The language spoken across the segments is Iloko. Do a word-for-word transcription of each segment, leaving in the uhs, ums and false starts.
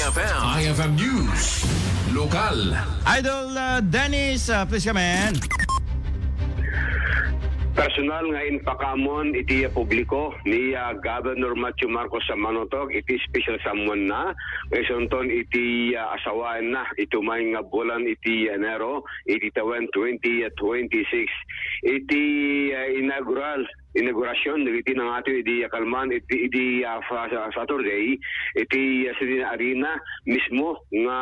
I F M News, lokal. Idol, uh, Dennis, uh, please come in. Personal nga impakaammuan iti, uh, publiko ni, uh, Governor Matthew Marcos a mangtug iti special someone na, nga isunton iti, uh, asawaenna iti umay nga bulan iti Enero, iti tawen twenty twenty-six. Iti, uh, inaugural inaugurasyon dagiti nangato idi kalman iti, idi, ah, fa-, sa-, Saturday iti, ah, City Arena mismo nga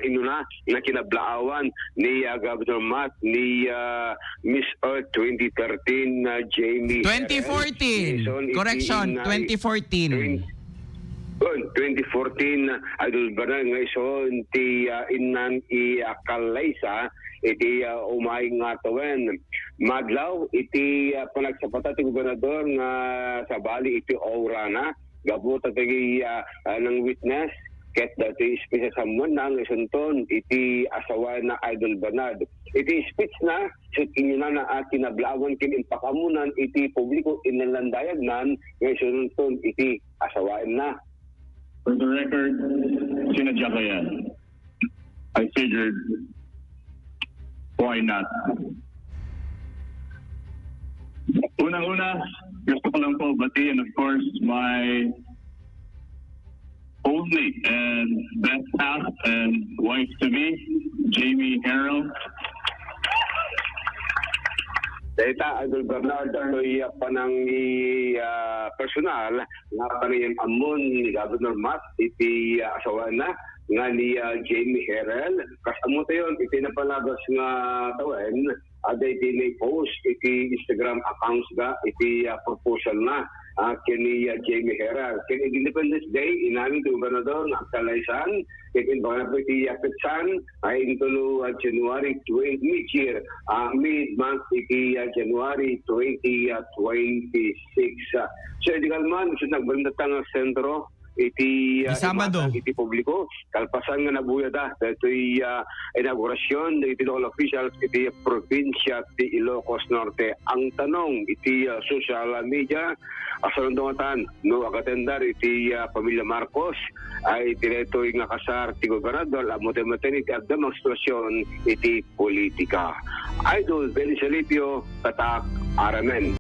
inuna nga kinablaawan ni, ah, Governor Matt ni, ah, Miss Earth twenty thirteen na Jamie Herrera. Twenty fourteen. Iti Correction, inna-, twenty fourteen. Twen-, oh, twenty fourteen, Idol Bernard, nga isu iti, ah, innan i, ah, Kalaysa, iti, ah, umay nga tawen. Madlaw iti, ah, panagsapata ti gobernador nga sabali iti aurana, gapu ta dagiti, ah, ah, nang-witness ket dagiti special someone na nga isunton iti asawaenna Idol Bernard. Iti speech na, ket inyunana a kinablaawan ken impakaammunan iti publiko inlandayagnan nga isunton iti asawaenna. For the record, sinadya ko yan. I figured, why not? Unang-una, gusto ko lang po batiin, of course, my only and best half and wife to be, Jamie Harrell. Dayta, Idol Bernard, datoy, ah, panangi-, ah, personal nga panangin-ammon ni Governor Matt iti, ah, asawana nga ni, ah, Jamie Herrel. Kas ammo tayon, iti napalabas nga tawen, adda iti nai-post iti Instagram accounts da iti, ah, proposal na, ah, ken ni, ah, Jamie Herrel. Ken iti Independence Day, inamin ti gobernador nga agtalaisan, ket imbagana pay iti, ah, petsan, ay intulo, ah, January twenty, mid-year, ah, mid-month iti, ah, January twenty, ah, twenty-six. Ah, so, iti kalman, isu nagbalintata nga sentro, iti, ah, Sabado. Imatang iti publiko, kalpasan nga nabuyada, daytoy, ah, inaugurasyon, iti local officials, iti probinsya, ti Ilocos Norte. Ang tanong, iti, ah, social media, Asanon dungatan, no, agatendar iti, ah, pamilya Marcos, ay iti daytoy nga kasar ti gobernador, ammo ti maten iti agdamag sitwasyon iti politika. Idol Benny Salipio, Tatak, Aramen.